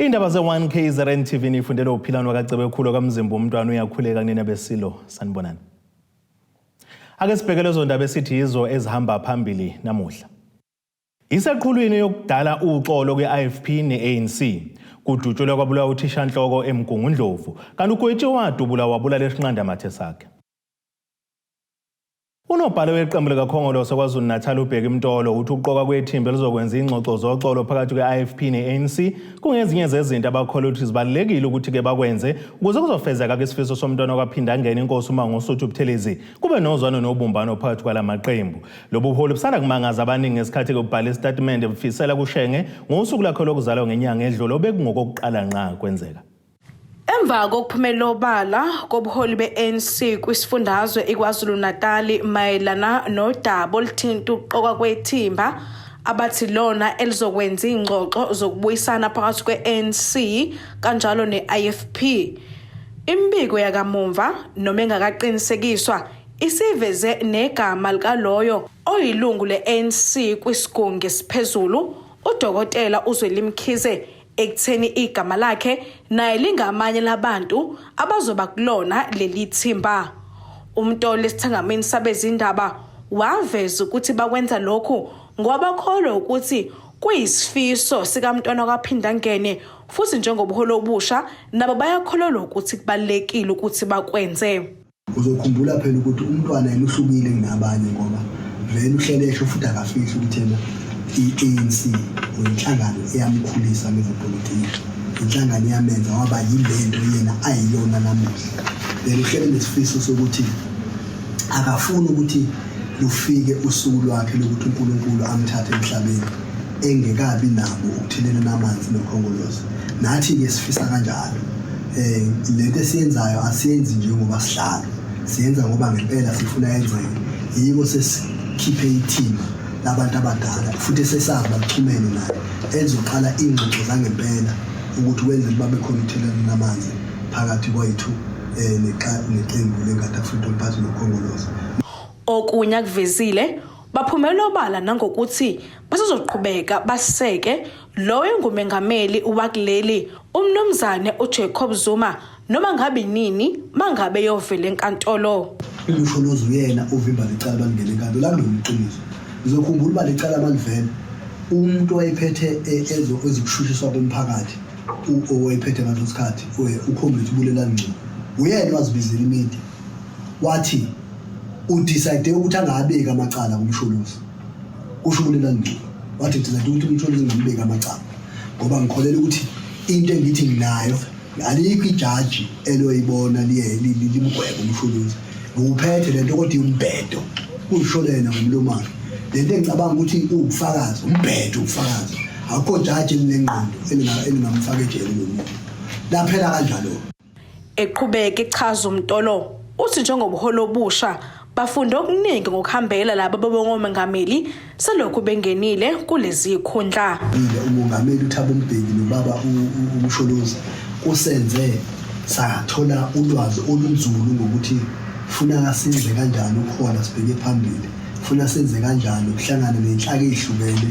Indaba ze-1 KZN TV nifundele uphilani wakaCebekhulu kaMzimba umntwana uyakhuleka kunina besilo. Sanibonani. Ake sibheke lezo ndaba esithi yizo ezihamba phambili namuhla. Iseqhulwini yokudala uxolo kwi-IFP ne-ANC. Kudutshulwe kwabulawa uthishanhloko eMgungundlovu, kanti uGwetshe wadubula wabulala isinqandamathe sakhe. Unobhala weqembu likaKhongolose KwaZulu-Natal uBheki Mtolo uthi ukuqoka kwethimba elizokwenza ingxoxo zoxolo phakathi kwe-IFP ne-ANC kungezinye zezinto abakholwa ukuthi zibalulekile ukuthi-ke bakwenze ukuze kuzofezeka ke isifiso somntwana kwaphindangene inkosi uMangosuthu Buthelezi kube nozwano nobumbano phakathi kwala maqembu. Lobu buholi busanda kumangaza abaningi ngesikhathi kubhala isitatimende bufisela kuShenge ngosuku lwakhe lokuzalwa ngenyanga edlule obekungokokuqala ngqa kwenzeka. Emva kokuphumela obala kobuholi be-ANC kwisifundazwe iKwaZulu-Natali mayelana nodaba oluthinta ukuqokwa kwethimba abathi lona elizokwenza ingxoxo zokubuyisana phakathi kwe-ANC kanjalo ne-IFP. Imibiko yakamumva noma engakaqinisekiswa isiveze negama likaloyo oyilungu le-ANC kwisigungu esiphezulu uDokotela uZweli Mkhize ekutheni igama lakhe naye lingamanye labantu abazoba kulona leli thimba. Umtolo esithangamini sabezindaba waveza ukuthi bakwenza lokhu ngoba bakholwa ukuthi kuyisifiso sikaMntwana kwaPhindangene futhi njengobuholi obusha nabo bayakholelwa ukuthi kubalulekile ukuthi bakwenze. Uzokhumbula phela ukuthi umntwana yena uhlukile kunabanye ngoba vele uhlele esho futhi akafihli ukuthi yena i-ANC inhlangano eyamkhulisa ngezepolitiki, inhlangano eyamenza waba yile nto yena ayiyona namuhla. Then uhlele nesifiso sokuthi akafuni ukuthi lufike usuku lwakhe lokuthi uNkulunkulu amthathe emhlabeni engekabi nabo ukuthelelana amanzi nokhongolose. Nathi-ke sifisa kanjalo. Eh lento esiyenzayo asiyenzi njengoba sidlala. Siyenza ngoba ngempela sifuna yenzeke. Yiko sesikhiphe ithimba labantu abadala futhi esesazi baxhumene naye elizoqala ingxoxo zangempela ukuthi kwenzele babe khona ukuthelelana amanzi phakathi kwethu eh neqembu leNkatha Freedom Party noKhongolose. Okunye akuvezile baphumela obala nangokuthi basazoqhubeka baseke lowo engumengameli wakuleli uMnumzane uJacob Zuma noma ngabe nini mangabe yovela enkantolo. UMsholozi uyena ovimba lecala balingena enkantolo akulona iqiniso. Ngizokhumbula uba lecala malivela umuntu owayephethe ezokushushiswa komphakathi owayephethe ngaleso sikhathi uComrade uBulelani Ngcobo uyena wazibizela imedia wathi udecide ukuthi angabeki amacala kuMsholozi kusho uBulelani Ngcobo wathi decide ukuthi uMsholozi ngambeki amacala ngoba ngikholela ukuthi into engithi nginayo alikho ijaji eloyibona liye limgwebe uMsholozi ngiwuphethe lento kodwa iwumbhedo kuzisho yena ngomlomo wakhe lento engicabanga ukuthi uwubufakazi umbhedo ubufakazi akukho jaji elinengqondo elingamfaka ejele lo muntu laphela kanjalo. Eqhubeka echaza uMtolo uthi njengobuholi obusha bafunde okuningi ngokuhambela laba babongomengameli selokhu bengenile kulezi khundla. Umongameli uThabo Mbeki nobaba uMsholozi kusenze sathola ulwazi olunzulu ngokuthi funa senze kanjani ukuhola sibheke phambili, funa senze kanjani ukuhlangana nenhlaka ezihlukene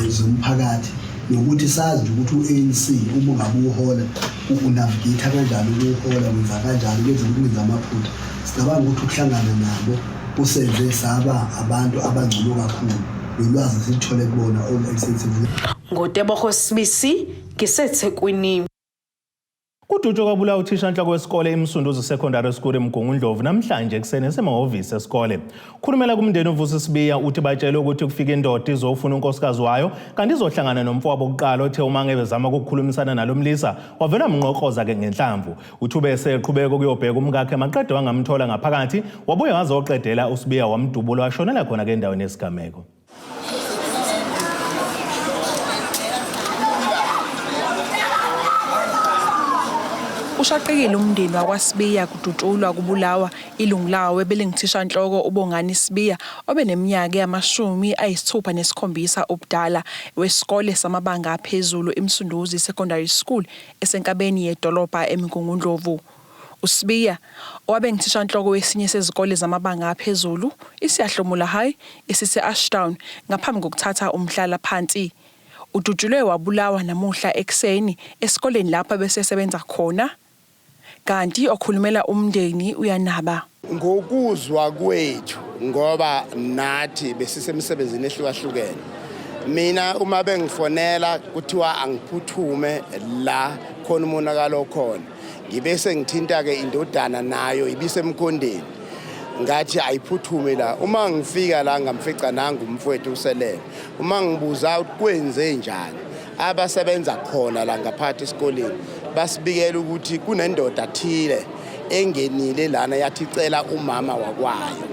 zomphakathi nokuthi sazi nje ukuthi u-ANC uma ungabe uhola unavigate kanjani ukuwuhola wenza kanjani kwenza ukuthi ungenza amaphutha. Sicabanga ukuthi ukuhlangana nabo kusenze saba abantu abangcono kakhulu nolwazi esilithole kubona olu-extensive. NgoTebogo Sibisi ngiseThekwini. Kudutshwe kwabulawa uthishanhloko wesikole iMsunduzi Secondary School eMgungundlovu namhlanje ekuseni esemahhovisi esikole. Khulumela kumndeni uVusi Sibiya uthi batshelwe ukuthi kufika indoda izofuna unkosikazi wayo kanti izohlangana nomfowabo kuqala othe uma ngebe zama ukukhulumisana nalo mlisa wavela mnqokroza ke ngenhlamvu. Uthi ube eseqhubeka ukuyobheka umkakhe maqede wangamthola ngaphakathi wabuye wazoqedela uSibiya wamdubula washonela khona ke endaweni yesigameko. Ushaqekile umndeni wakwaSibiya kudutshulwa kubulawa ilungu lawo ebelinguthishanhloko uBongani Sibiya obeneminyaka eyama-67 ubudala wesikole samabanga aphezulu iMsunduzi Secondary School esenkabeni yedolobha eMgungundlovu. USibiya, owabe enguthishanhloko wesinye sezikole zamabanga aphezulu, iSiyahlomula High, esise-Ashdown, ngaphambi kokuthatha umhlalaphansi. Udutshulwe wabulawa namuhla ekuseni esikoleni lapho besesebenza khona. Kanti okhulumela umndeni uyanaba. Ngokuzwa kwethu, ngoba nathi besisemsebenzini ehlukahlukene, mina uma bengifonela kuthiwa angiphuthume la khona umonakalo khona, ngibe sengithinta-ke indodana, nayo ibisemkhondeni, ngathi ayiphuthume la. Uma ngifika la, ngamfica nangu umfowethu uselele. Uma ngibuza ukuthi kwenze njani, abasebenza khona la ngaphathi esikoleni basibikela ukuthi kunendoda thile engenile lana, yathi icela umama wakwayo.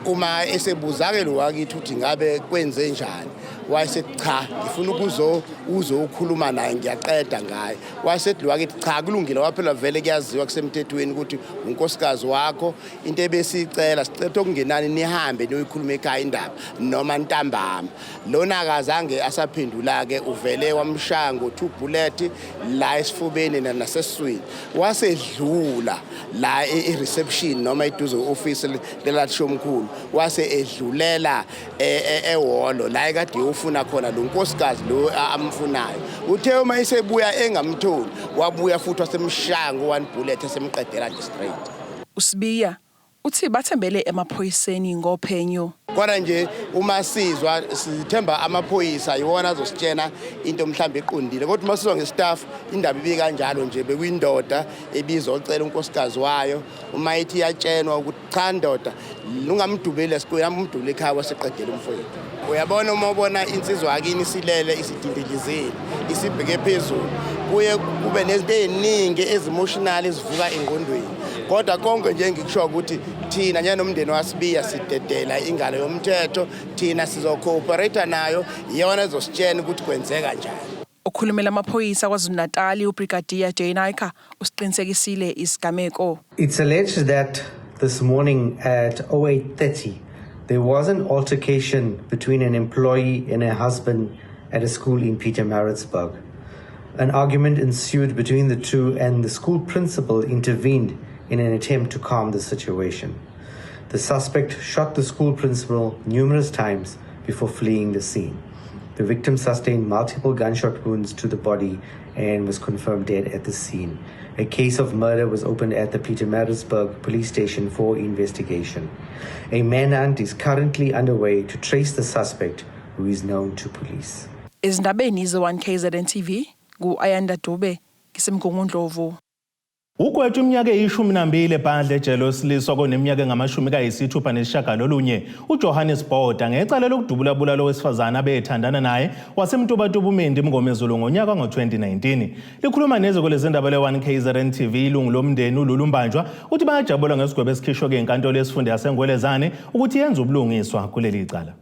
Uma esebuza-ke lo wakithi ukuthi ngabe kwenze njani, wayesethi, "Cha, ngifuna ukuzo uzokhuluma naye, ngiyaqeda ngaye." Wayesethi lo wakithi, "Cha, kulungile." Waphela vele kuyaziwa kusemthethweni ukuthi unkosikazi wakho. Into ebesiyicela, sicela okungenani nihambe niyoyikhuluma ekhaya indaba noma ntambama. Lona akazange asaphendula-ke, uvele wamshaya ngo-two bullet la esifubeni nasesiswini, wasedlula la i-reception noma eduze kwe-ofisi lelatishomkhulu, wase edlulela ehholo la ekade ufuna khona lo nkosikazi lo amfunayo. Uthe uma esebuya engamtholi, wabuya futhi wasemshaya ngo-one bullet, esemqedela nje straight. USibiya uthi bathembele emaphoyiseni ngophenyo. Kodwa nje uma sizwa, sithemba amaphoyisa, iwona azositshena into mhlawumbe eqondile. Kodwa uma sizwa nge-staff, indaba ibi kanjalo nje, bekuyindoda ebizocela unkosikazi wayo. Uma ithi iyatshenwa ukuthi, "Cha ndoda, ungamdubeli esikoleni, amdubele ekhaya," waseqedela umfowethu. Uyabona, uma ubona insizwa yakini isilele, isidindilizile, isibheke phezulu, kuye kube nezinto ey'ningi ezi-emotional ezivuka engqondweni. Kodwa konke nje engikusho ukuthi thina njennomndeni waSibiya sidedela ingalo yomthetho. Thina sizo-cooperate nayo, iyona ezositshena ukuthi kwenzeka njani. Okhulumela amaphoyisa KwaZulu-Natal, uBrigadier Jay Naicker, usiqinisekisile isigameko. It's alleged that this morning at 08:30 there was an altercation between an employee and her husband at a school in Pietermaritzburg. An argument ensued between the two and the school principal intervened in an attempt to calm the situation. The suspect shot the school principal numerous times before fleeing the scene. The victim sustained multiple gunshot wounds to the body and was confirmed dead at the scene. A case of murder was opened at the Pietermaritzburg police station for investigation. A manhunt is currently underway to trace the suspect, who is known to police. Ezindabeni ze-1 KZN TV, ngu-Ayanda Dube, ngiseMgungundlovu. Ugwetshwe iminyaka eyi-12 ebhandle ejele owesilisa oneminyaka engama-69 uJohannes Botha ngecala lokudubula bulala owesifazane abethandana naye waseMtubatuba uMendi Mngomezulu ngonyaka ngo-2019. Likhuluma neziko lezindaba le-1 KZN TV, ilungu lomndeni uLulu Mbanjwa uthi bayajabula ngesigwebo esikhishwe enkantolo yesifunda yaseNgwelezane ukuthi yenze ubulungiswa kuleli cala.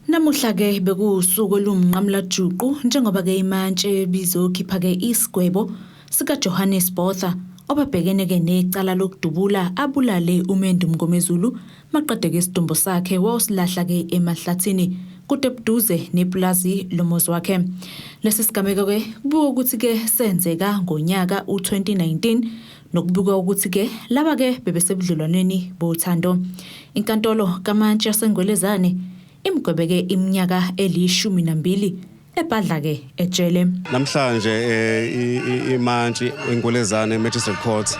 Namuhla ke bekuwusuku olumnqamulajuqu njengoba ke imantshi bizokhipha ke isigwebo sika Johannes Botha, obebhekene ke necala lokudubula abulale uMendi Mngomezulu, maqede ke isidumbu sakhe wawusilahla ke emahlathini kude buduze nepulazi lomuzi wakhe. Lesi sigameko ke kubikwa ukuthi ke senzeka ngonyaka u2019, nokubikwa ukuthi ke laba ke bebesebudlelwaneni bothando. Inkantolo kaMantshi yaseNgwelezane imgwebeke iminyaka eli-12 ebhadla ke ejele. Namhlanje imantshi eNgwelezane Magistrate Court,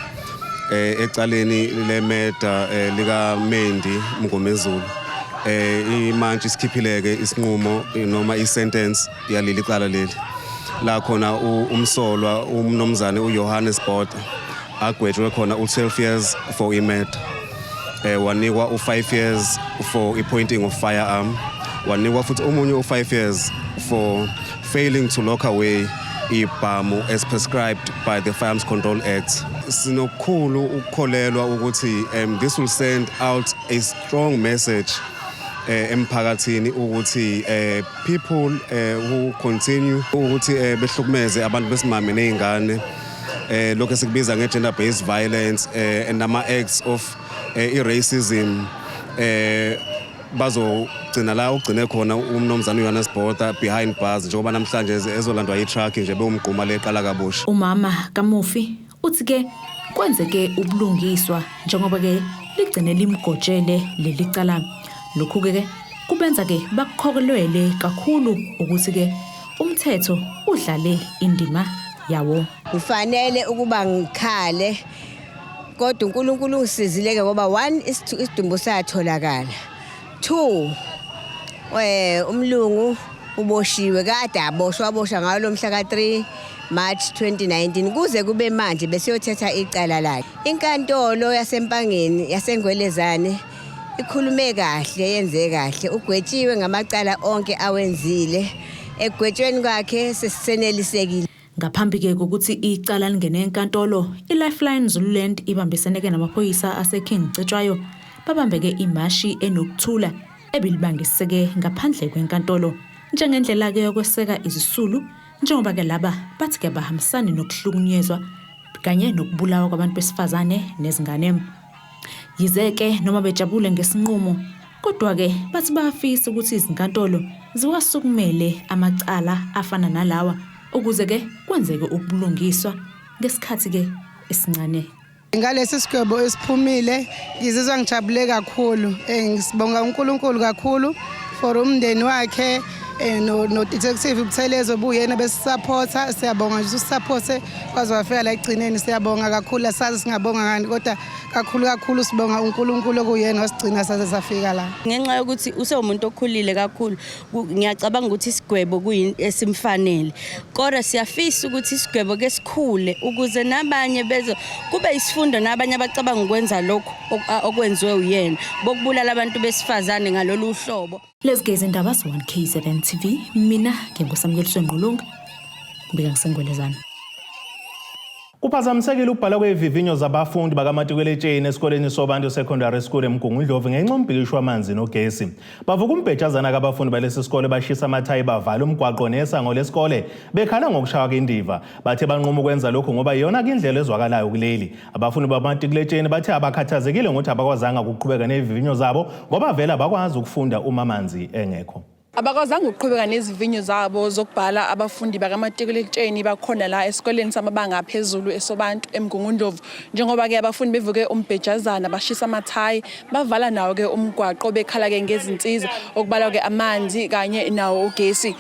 ecaleni le-murder lika Mendi Mngomezulu, imantshi isikhiphileke isinqumo noma i-sentence yaleli cala leli, la khona umsolwa umnomzane uJohannes Botha agwetshwe khona u12 years for i-murder, wanikwa u5 years for i-pointing of firearm, wanikwa futhi omunye u5 years for failing to lock away ibhamu as prescribed by the Firearms Control Act. Sinokukhulu ukukholelwa ukuthi this will send out a strong message emphakathini ukuthi people who continue ukuthi behlukumeze abantu besimame nezingane, lokho esikubiza nge-gender based violence and ama acts of i-racism, bazogcina la ugcine khona umnomzane uJohannes Botha behind bars, njengoba namhlanje ezolandwa i-truck nje bewumgquma leqala kabusha. Umama kamufi uthi ke kwenzeke ubulungiswa njengoba ke ligcine limgojele leli cala. Lokhu ke Kubenza-ke bakukholelwe kakhulu ukuthi-ke umthetho udlale indima yawo. Kufanele ukuba ngikhale, kodwa uNkulunkulu ungisizile-ke ngoba one, isidumbu satholakala, two, umlungu uboshiwe, kade aboshwa, waboshwa ngawo lo mhla ka-3 March 2019. Kuze kube manje besiyothetha icala lakhe. Inkantolo yaseMpangeni yaseNgwelezane ikhulume kahle, yenze kahle. Ugwetshiwe ngamacala onke awenzile. Ekugwetshweni kwakhe sesisenelisekile. Ngaphambi-ke kokuthi icala lingene enkantolo, i-Lifeline Zululand ibambisene-ke namaphoyisa aseKing Cetshwayo babambeke imashi enokuthula ebilibangiseke ngaphandle kwenkantolo njengendlela-ke yokweseka izisulu, njengoba-ke laba bathi-ke bahambisani nokuhlukunyezwa kanye nokubulawa kwabantu besifazane nezingane. Yize-ke noma bejabule ngesinqumo, kodwa-ke bathi bayafisa ukuthi izinkantolo ziwasukumele amacala afana nalawa ukuze-ke kwenzeke ubulungiswa ngesikhathi-ke esincane. Ngalesi sigwebo esiphumile ngizizwa ngijabule kakhulu. Ngisibonga uNkulunkulu kakhulu for umndeni wakhe, no detective Buthelezi obuyena besisupporta. Siyabonga nje usupporte kwaze wafika la ekugcineni. Siyabonga kakhulu, asazi singabonga ngani, kodwa kakhulu kakhulu sibonga uNkulunkulu okuyena wasigcina saze safika la. Ngenxa yokuthi usewumuntu okhulile kakhulu, ngiyacabanga ukuthi isigwebo kuyini esimfanele, kodwa siyafisa ukuthi isigwebo ke sikhule ukuze nabanye bezo kube isifundo, nabanye abacabanga ukwenza lokhu okwenziwe uyena bokubulala abantu besifazane ngalolu hlobo. Lezi ke izindaba ze-1 KZN TV. Mina nginguSamukeliswe Ngqulunga, ngibika ngiseNgwelezane. Kuphazamisekile ukubhala kwezivivinyo zabafundi bakamatikuletsheni esikoleni Sobantu Secondary School eMgungundlovu ngenxa yombhikisho wamanzi nogesi. Bavuka umbhejazana kabafundi balesi sikole, bashisa amathayi, bavala umgwaqo nesango lesikole, bekhala ngokushaywa kwindiva. Bathe banquma ukwenza lokhu ngoba iyona indlela ezwakalayo kuleli. Abafundi bamatikuletsheni bathe abakhathazekile ngokuthi abakwazanga ukuqhubeka nezivivinyo zabo ngoba vele abakwazi ukufunda uma amanzi engekho. Abakwazanga ukuqhubeka nezivinyo zabo zokubhala abafundi bakamatikuletsheni bakhona la esikoleni samabanga aphezulu eSobantu eMgungundlovu, njengoba-ke abafundi bevuke umbhejazana, bashisa amathayi, bavala nawo-ke umgwaqo, bekhala-ke ngezinsiza okubalwa-ke amanzi kanye nawo ugesi.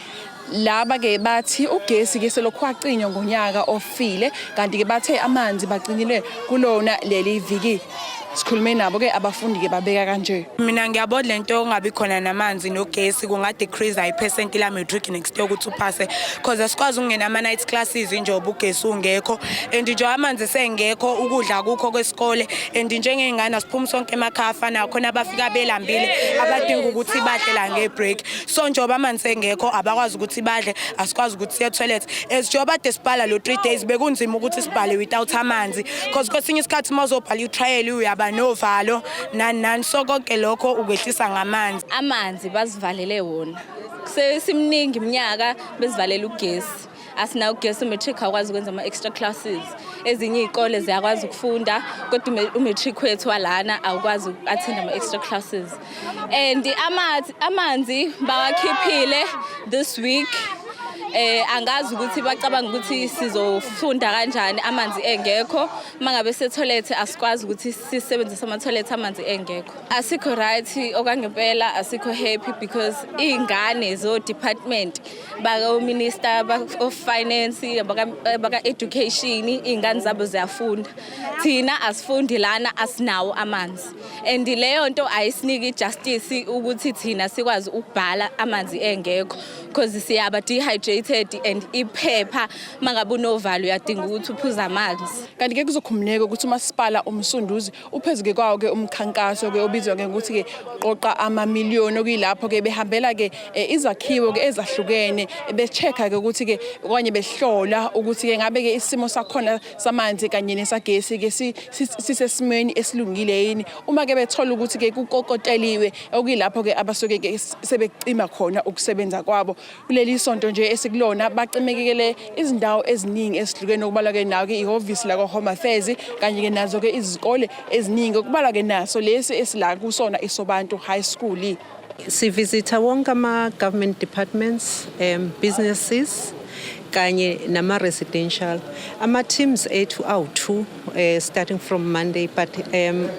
Laba-ke bathi ugesi-ke selokhu wacinywa ngonyaka ofile, kanti-ke bathe amanzi bacinyelwe kulona leli viki. Sikhulume nabo-ke abafundi-ke, babeka kanje. Mina ngiyabona lento yokungabi khona namanzi nogesi kunga-decrease iphesenti la-matric next year ukuthi uphase, because asikwazi ukungena ama-night classes njengoba ugesi ungekho, and nje amanzi sengekho, ukudla akukho kwesikole, and njengey'ngane asiphumi sonke emakhaya afanayo. Khona abafika belambile abadinga ukuthi badle la nge-break, so njengoba amanzi engekho abakwazi ukuthi badle, asikwazi ukuthi siye toilet. As njengoba kade sibhala lo 3 days, bekunzima ukuthi sibhale without amanzi, because kwesinye isikhathi uma uzobhala i-trial uyaba novalo, nani nani, so konke lokho ukwehlisa ngamanzi. Amanzi bazivalele wona sesimningi iminyaka, bezivalela ugesi. Asinawo ugesi, umatric awukwazi ukwenza ama-extra classes. Ezinye iy'kole ziyakwazi ukufunda, kodwa umatric wethu walana awukwazi uku-attend ama-extra classes. And amanzi bawakhiphile this week. Angazi ukuthi bacabanga ukuthi sizofunda kanjani amanzi engekho. Mangabe se-toilet, asikwazi ukuthi sisebenzise ama-toilet amanzi engekho. Asikho right okwangempela, asikho happy because iy'ngane zo-department baka-minister of finance, baka-education, iy'ngane zabo ziyafunda, thina asifundi lana, asinawo amanzi. And leyo nto ayisiniki i-justice ukuthi thina sikwazi ukubhala amanzi engekho, because siyaba dehydrated and iphepha mangabe unovalo uyadinga ukuthi uphuze amanzi. Kanti-ke kuzokhumbuleka ukuthi umasipala uMsunduzi uphezu-ke kwawo-ke umkhankaso-ke obizwa-ke ngokuthi-ke qoqa amamiliyoni, okuyilapho-ke behambela-ke izakhiwo-ke ezahlukene, be-check-a-ke ukuthi-ke okanye behlola ukuthi-ke ngabe-ke isimo sakhona samanzi kanye nesagesi-ke sisesimweni esilungile yini. Uma-ke bethola ukuthi-ke kukokoteliwe, okuyilapho-ke abasuke-ke sebecima khona ukusebenza kwabo. Kuleli sonto nje esikulona bacimekekele izindawo eziningi ezihlukene, okubalwa-ke nawo-ke ihhovisi lakwa-Home Affairs kanye-ke nazo-ke izikole eziningi, okubalwa-ke naso lesi esila kusona iSobantu High School. Sivisitha wonke ama-government departments, businesses. Kanye nama residential. Ama teams ethu awu-2 starting from Monday, but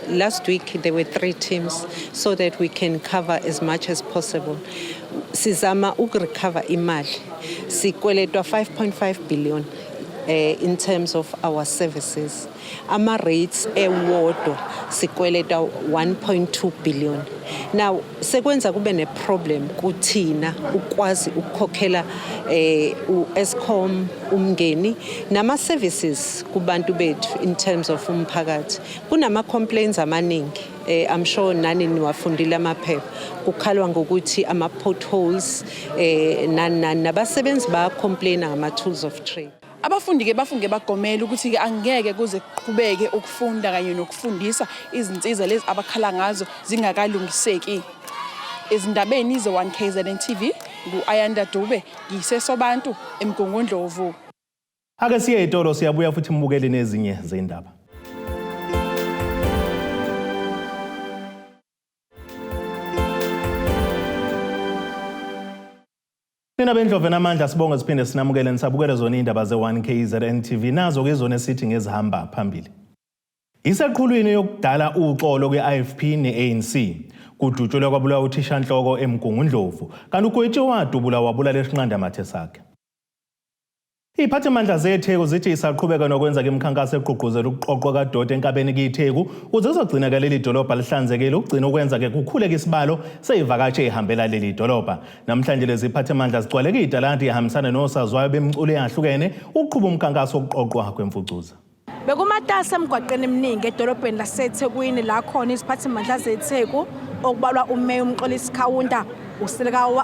last week there were three teams so that we can cover as much as possible. Sizama ukurecover imali. Sikweletwa 5.5 billion in terms of our services. Ama rates ewodwa sikweleta 1.2 billion. Now sekwenza kube ne problem kuthina ukwazi ukukhokhela uEskom, Umngeni nama services kubantu bethu in terms of umphakathi. Kunama complaints amaningi. I'm sure nani niwafundile amaphepha. Kukhalwa ngokuthi ama potholes nani nani, nabasebenzi baya complain ngama tools of trade. Abafundi-ke bafunge bagomela ukuthi-ke angeke kuze kuqhubeke ukufunda kanye nokufundisa izinsiza lezi abakhala ngazo zingakalungiseki. Ezindabeni ze-1 KZN TV, ngu-Ayanda Dube, ngiseSobantu, eMgungundlovu. Ake siye etolo, siyabuya futhi mbukeli nezinye zendaba. Nina bendlovu namandla, sibonge siphinde sinamukele nisabukele zona indaba ze-1 KZN TV, nazo ke zona esithi ngezihamba phambili. Iseqhulwini yokudala uxolo kwe-IFP ne-ANC. Kudutshulwa kwabulawa uthishanhloko eMgungundlovu, kanti uGwetshe wadubula wabulala isinqandamathe sakhe. Iy'phathimandla zeTheku zithi isaqhubeka nokwenza ke imikhankaso egqugquzela ukuqoqwa kadoti enkabeni kiyiTheku ukuze kuzogcineka leli dolobha lihlanzekile, ukugcina ukwenza ke kukhuleke isibalo sey'vakatshi ey'hambela leli dolobha. Namhlanje lezi phathimandla zigcwaleke iy'taladi ihambisana nosaziwayo bemculo eyahlukene ukuqhuba umkhankaso wokuqoqwa kwemfucuza. Bekumatasa emgwaqeni eminingi edolobheni laseThekwini, la khona iziphathimandla zeTheku okubalwa uMeya uMxolisi Kaunda,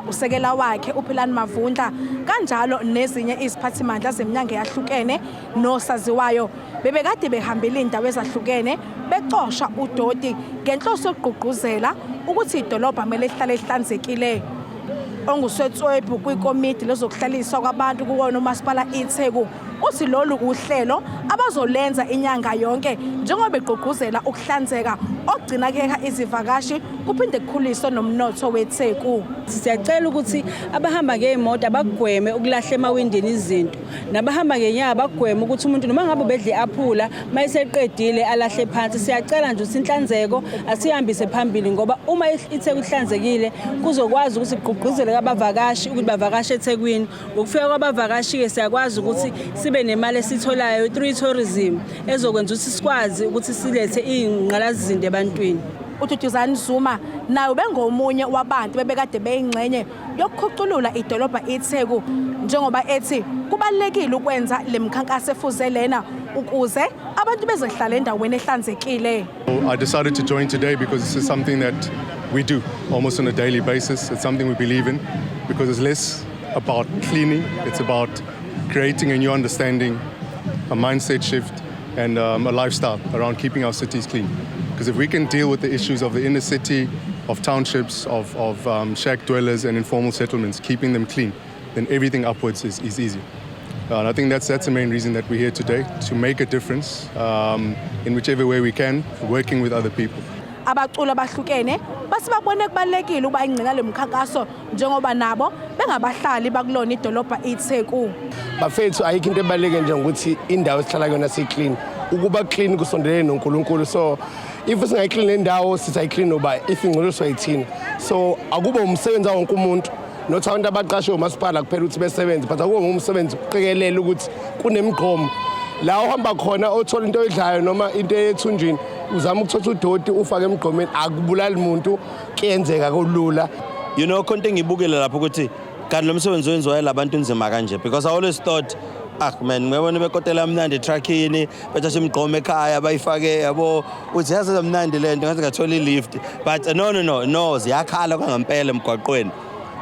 usekela wakhe uPhilani Mavundla, kanjalo nezinye iziphathimandla zeminyango eyahlukene nosaziwayo bebekade behambile iy'ndawo ezahlukene becosha udoti ngenhloso yokugqugquzela ukuthi idolobha kumele lihlale lihlanzekile. Onguswetswebhu kwikomidi lezokuhlaliswa kwabantu kuwona umasipala iTheku uthi lolu uhlelo abazolenza inyanga yonke njengoba begqugquzela ukuhlanzeka okugcina kuheha izivakashi kuphinde kukhuliswe nomnotho weTheku. Siyacela ukuthi abahamba ngey'moto abagweme ukulahla emawindini izinto, nabahamba ngenyawo bagweme ukuthi umuntu noma ngabe ubedla i-aphula uma eseqedile alahle phansi. Siyacela nje ukuthi inhlanzeko asihambise phambili, ngoba uma iTheku ihlanzekile kuzokwazi ukuthi kugqugquzeleke abavakashi ukuthi bavakashe eThekwini. Ngokufika kwabavakashi-ke siyakwazi ukuthi sibe nemali esiyitholayo through tourism ezokwenza ukuthi sikwazi ukuthi silethe iy'ngqalasizinda ebantwini. UDuduzane Zuma naye ubengomunye wabantu bebekade beyingxenye yokukhuculula idolobha iTheku, njengoba ethi kubalulekile ukwenza le mkhankaso efuze lena ukuze abantu bezohlala endaweni ehlanzekile. I decided to join today because this is something that we do almost on a daily basis. It's something we believe in because it's less about cleaning, it's about creating a new understanding, a mindset shift, and a lifestyle around keeping our cities clean. Because if we can deal with the issues of the inner city, of townships, of shack dwellers and informal settlements, keeping them clean, then everything upwards is easy. And I think that's the main reason that we're here today, to make a difference in whichever way we can, working with other people. Abaculi abahlukene base babone kubalulekile ukuba ingcina lemkhankaso njengoba nabo bengabahlali bakulona idolobha iTheku. Bafethu, ayikho into ebaluleke njengokuthi indawo esihlala kuyona siyi-clean. Ukuba clean kusondelene noNkulunkulu, so if singayiclean le ndawo, sithi ayiclean uba if ingcoliswa yithina. So akube umsebenzi wonke umuntu, not abantu abaqashwe umasipala kuphela ukuthi besebenze, but akube umsebenzi ukuqikelela ukuthi kunemigqomo la uhamba khona, othola into oyidlayo noma into ethunjini, uzama ukuthatha udoti ufake emgqomeni. Akubulali muntu, kuyenzeka kulula. Khonto engibukele lapho ukuthi kanti lo msebenzi owenziwayo labantu unzima kanje, because I always thought, ah man, ngiyabona bekotela mnandi etruckini, bethatha imigqomo ekhaya bayifake, yabo, uthi yazi mnandi lento, ngathi ngathola i-lift. But no, no, no, no, ziyakhala kwangempela emgwaqweni.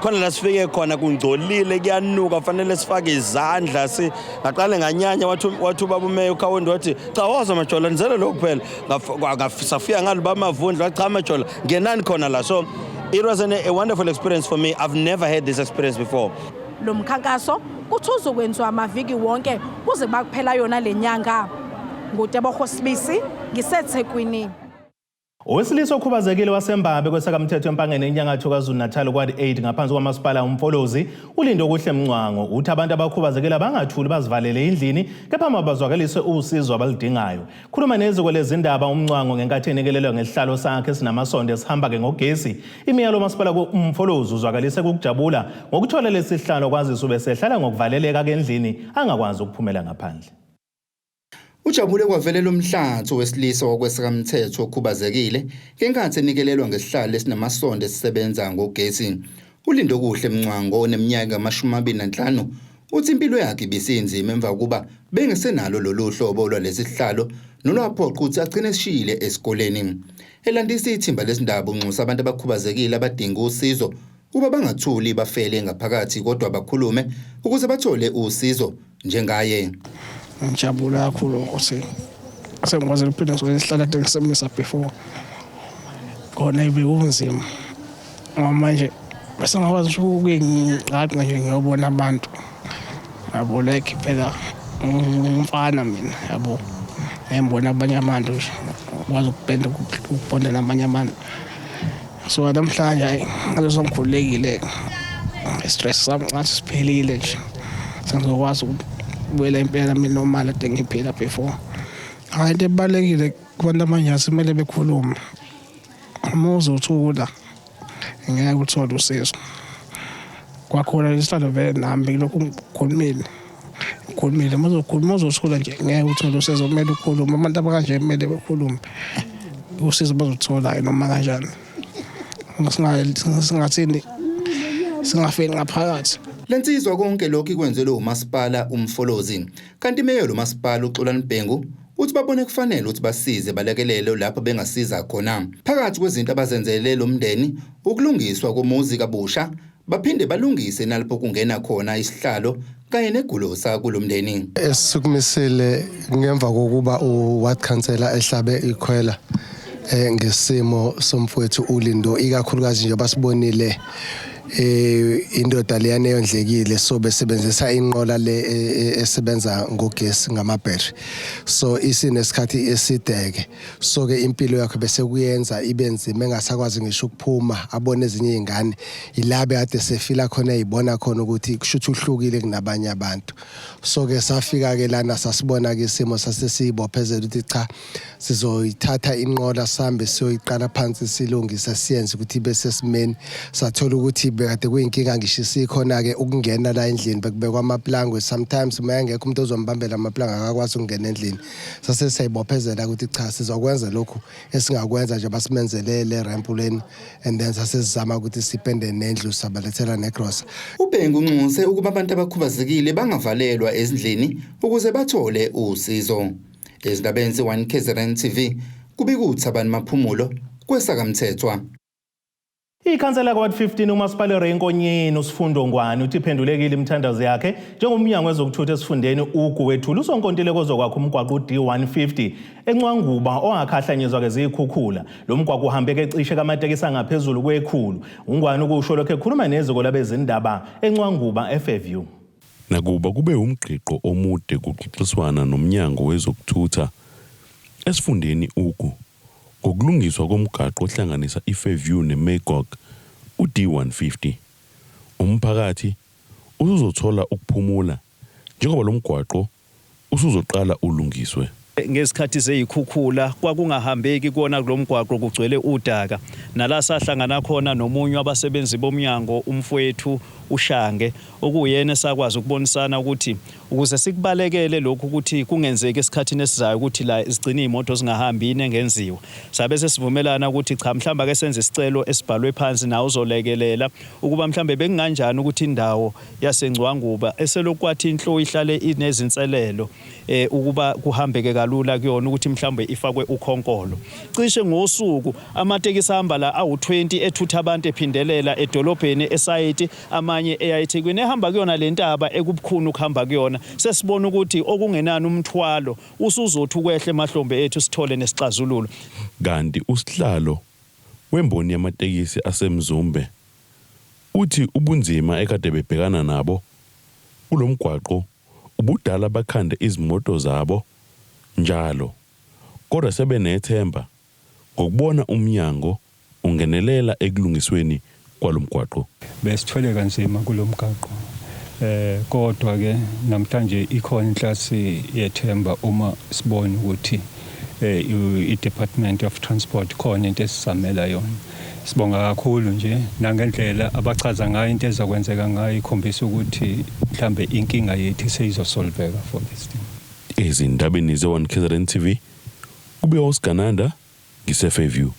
Khona la sifike khona kungcolile, kuyanuka, fanele sifake izandla. Si ngaqale nganyanya, wathi ubaba umeya uKaunda wathi, "Cha, woza Majola, nizele lokhu kuphela." Safika ngalo bamavundla, wathi, "Cha Majola, ngenani khona la." So it was a wonderful experience for me. I've never had this experience before. Lo mkhankaso kuthi uzokwenziwa amaviki wonke kuze bakuphela yona le nyanga. NguTebogo Sibisi, ngiseThekwini. Owesilisa okhubazekile waseMbabe kwesakamthetho eMpangeni enyakatho KwaZulu-Natal kwa-Ward 8 ngaphansi kwamasipala uMfolozi uLindokuhle Mncwango uthi abantu abakhubazekile abangathuli bazivalele endlini kepha mabazwakalise usizo abaludingayo. Khuluma neziko lezindaba uMncwango ngenkathi enikelelwa ngesihlalo sakhe esinamasondo esihamba-ke ngogesi. Imeya lomasipala uMfolozi uzwakalise ukujabula ngokuthola lesi sihlalo kwazise ubesehlala ngokuvaleleka endlini angakwazi ukuphumela ngaphandle. Ujabule kwavelela umhlatho wesilisa wakwesakamthetho okhubazekile ngenkathi enikelelwa ngesihlalo esinamasondo esisebenza ngogesi. ULindokuhle Mncwango oneminyaka engama-25 uthi impilo yakhe ibisinzima emva kokuba bengesenalo lolu hlobo lwalesi sihlalo nolwaphoqa ukuthi agcine esishiyile esikoleni. Elandisa ithimba lezindaba unxusa abantu abakhubazekile abadinga usizo ukuba bangathuli bafele ngaphakathi kodwa bakhulume ukuze bathole usizo njengaye. Ngijabula kakhulu ukuthi sengikwazi ukuphila ngisuke kade ngisemisa before khona bekunzima ngoba manje bese ngakwazi ngisho ukuke ngigqagqa nje ngiyobona abantu yabo, like phela ngumfana mina yabo, ngiyibona abanye abantu nje ngikwazi ukupenda ukubonda nabanye abantu. So namhlanje hayi ngaleso ngikhululekile, stress sami ngathi siphelile nje, sengizokwazi ukubuyela impela mina normal ade ngiphila before. Hayi, into ebalulekile kubantu abanye kumele bekhulume, uma uzothula ngeke uthole usizo. Kwakhona lesihlalo vele nami lokhu ngikhulumile ngikhulumile, uma uzokhuluma uzothula nje ngeke uthole usizo. Kumele ukhulume, abantu abakanje kumele bekhulume, usizo bazothola noma kanjani, singathini singafeli ngaphakathi. Lensizwa konke lokhu ikwenzelwe umasipala uMfolozi. Kanti imeya lo masipala uXolani Bhengu uthi babone kufanele ukuthi basize balekelele lapho bengasiza khona. Phakathi kwezinto abazenzele lo mndeni ukulungiswa komuzi kabusha, baphinde balungise nalapho kungena khona isihlalo kanye negulosa kulomndeni. Esisukumisile ngemva kokuba u-ward councillor ehlabe ikhwela ngesimo somfowethu uLindo, ikakhulukazi nje basibonile indoda leyana eyondlekile, so besebenzisa inqola le esebenza ngogesi ngamabhetri, so isinesikhathi esideke, so ke impilo yakhe bese kuyenza ibe nzima, engasakwazi ngisho ukuphuma abone ezinye izingane. Ilabe kade sefila khona eyibona khona ukuthi kushuthi uhlukile kunabanye abantu. So ke safika ke lana sasibona ke isimo, sasesiyibophezela ukuthi cha, sizoyithatha inqola sihambe siyoyiqala phansi silungise siyenze ukuthi ibe sesimeni. Sathola ukuthi bekade kuyinkinga ngisho isikhona-ke ukungena la endlini, bekubekwa amaplangwe, sometimes uma engekho umuntu ozombambela amaplangwe akakwazi ukungena endlini. Sase siyayibophezela ukuthi cha, sizokwenza lokhu esingakwenza nje, basimenzele le ramp leni, and then sasesizama ukuthi sipende nendlu, sabalethela negrosa. UBhengu unxuse ukuba abantu abakhubazekile bangavalelwa ezindlini ukuze bathole usizo. Ezindabeni ze-1 KZN TV kubika uThabani Maphumulo kwesakamthethwa. Ikhansela kwa-Ward 15 umasipala Ray Nkonyeni uSifundo Ngwane uthi iphendulekile imithandazo yakhe njengomnyango wezokuthutha esifundeni uGu wethula usonkontileka ozokwakha umgwaqo u-D150 eNcwanguba ongakhahlanyezwa-ke ziyikhukhula. Lo mgwaqo uhambeke cishe kamatekisi angaphezulu kwekhulu. UNgwane ukusho lokhu ekhuluma neziko labezindaba eNcwanguba eFairview. Nakuba kube umgqigqo omude kuxoxiswana nomnyango wezokuthutha esifundeni uGu ngokulungiswa komgaqo ohlanganisa iFairview neMagog u-D150. Umphakathi usuzothola ukuphumula njengoba lo mgwaqo usuzoqala ulungiswe. Ngezikhathi zeyikhukhula kwakungahambeki kuwona kulo mgwaqo, kugcwele udaka, nala sahlangana khona nomunye wabasebenzi bomnyango, umfowethu uShange, okuyena esakwazi ukubonisana ukuthi ukuze sikubalekele lokhu ukuthi kungenzeki esikhathini esizayo ukuthi la zigcine iy'moto zingahambi, yini engenziwa. Sabe sesivumelana ukuthi cha, mhlawumbe ake senze isicelo esibhalwe phansi nawe uzolekelela ukuba mhlawumbe bekunganjani ukuthi indawo yaseNgcwanguba eselokhu kwathi inhlo ihlale inezinselelo ukuba kuhambeke kalula kuyona, ukuthi mhlawumbe ifakwe ukhonkolo. Cishe ngosuku amatekisi ahamba la awu-20 ethutha abantu ephindelela edolobheni esayiti, amanye eya eThekwini, ehamba kuyona le ntaba ekubukhuni ukuhamba kuyona. Sesibona ukuthi okungenani umthwalo usuzothi ukwehle emahlombe ethu, sithole nesixazululo. Kanti usihlalo wemboni yamatekisi aseMzumbe uthi ubunzima ekade bebhekana nabo kulo mgwaqo ubudala bakhande izimoto zabo njalo, kodwa sebenethemba ngokubona umnyango ungenelela ekulungisweni kwalo mgwaqo. Besithwele kanzima kulo mgaqo. Kodwa ke namhlanje ikhona inhlasi yethemba uma sibona ukuthi i-Department of Transport khona into esizamela yona. Sibonga kakhulu nje nangendlela abachaza ngayo into ezokwenzeka ngayo ikhombisa ukuthi mhlambe inkinga yethu seyizosolveka for this thing. Ezindabeni ze-1 KZN TV, kube uSigananda ngise-Fairview.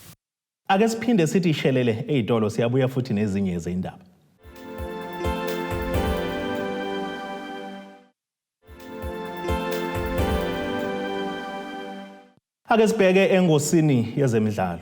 Ake siphinde sithi shelele ey'tolo, siyabuya futhi nezinye zey'ndaba. Ake sibheke engosini yezemidlalo.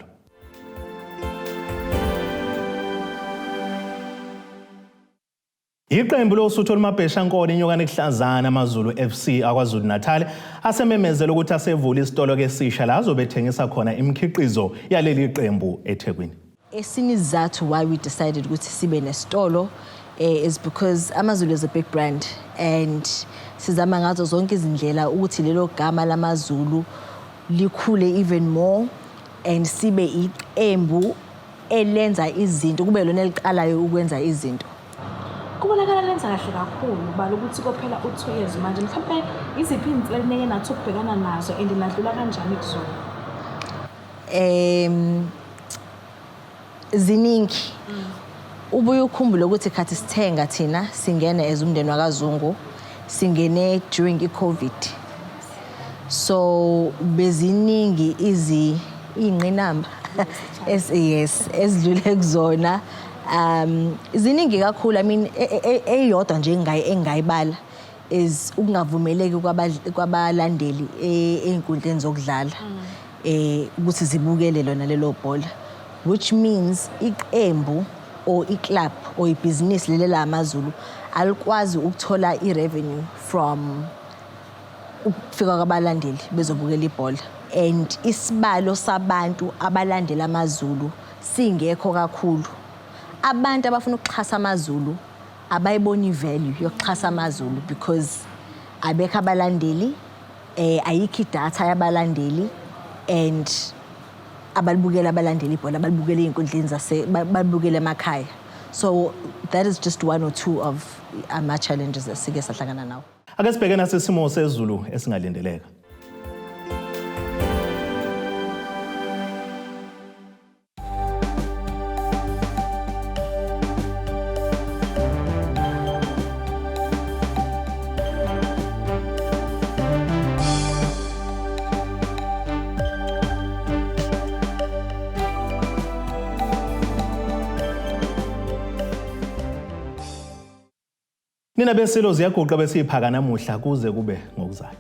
Iqembu loSuthu olumabheshankone iNyokane Kuhlazana AmaZulu FC aKwaZulu Natal asememezela ukuthi asevule isitolo ke esisha la azobe ethengisa khona imikhiqizo yaleli qembu eThekwini. Esinye isizathu why we decided ukuthi sibe nesitolo is because AmaZulu is a big brand and sizama ngazo zonke izindlela ukuthi lelo gama lamaZulu likhule even more and sibe iqembu elenza izinto, kube lona eliqalayo ukwenza izinto. Kubonakala lenza kahle kakhulu, bala ukuthi kophela u-2 years manje. Mhlawumbe iziphi iy'nselelo enike nathi ukubhekana nazo and nadlula kanjani kuzona? Ziningi. Ubuye ukhumbule ukuthi khathi sithenga thina singene as umndeni wakaZungu, singene during i-COVID, so beziningi iy'ngqinamba yes ezidlule kuzona. Ziningi kakhulu. I mean, eyodwa nje engingayibala is ukungavumeleki kwabalandeli ey'nkundleni zokudlala ukuthi zibukele lona lelo bhola, which means iqembu or iclub or ibhizinisi leli lamaZulu alikwazi ukuthola i-revenue from ukufika kwabalandeli bezobukela ibhola, and isibalo sabantu abalandela amaZulu singekho kakhulu. Abantu abafuna ukuxhasa amaZulu abayiboni i-value yokuxhasa amaZulu because abekho abalandeli, ayikho idatha yabalandeli, and abalibukela abalandeli ibhola abalibukela ey'nkundleni zase balibukela emakhaya. So that is just one or two of ama-challenges esike sahlangana nawo. Ake sibheke nasesimo sezulu esingalindeleka. Nina besilo ziyaguqa besiyiphaka namuhla kuze kube ngokuzayo.